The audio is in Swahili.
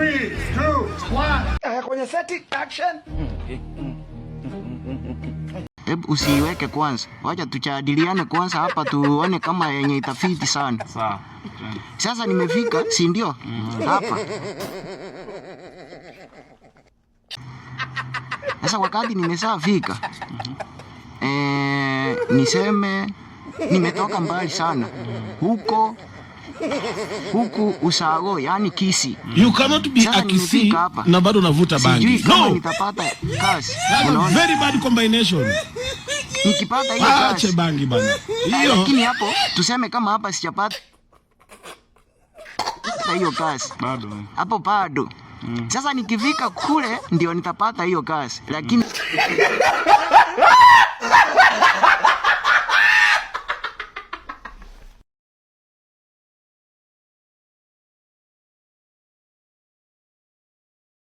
3, 2, 1. Kwenye seti action. Hebu usiiweke kwanza, wacha tuchadiliane kwanza hapa tuone kama yenye itafiti sana. Sawa. Sasa nimefika, si ndio? Hapa sasa, wakati nimeshafika niseme nimetoka mbali sana huko huku Usago, yani Kisii. You cannot be Sasa a Kisii nimefika hapa. Na bado unavuta Sijui bangi. kama No, nitapata kazi. that's a Unaona, very bad combination. Nikipata hiyo Ache kazi bangi bana. Hiyo lakini hapo tuseme kama hapa sijapata hiyo kazi Bado, eh. hapo bado. Sasa nikifika kule ndio nitapata hiyo kazi, lakini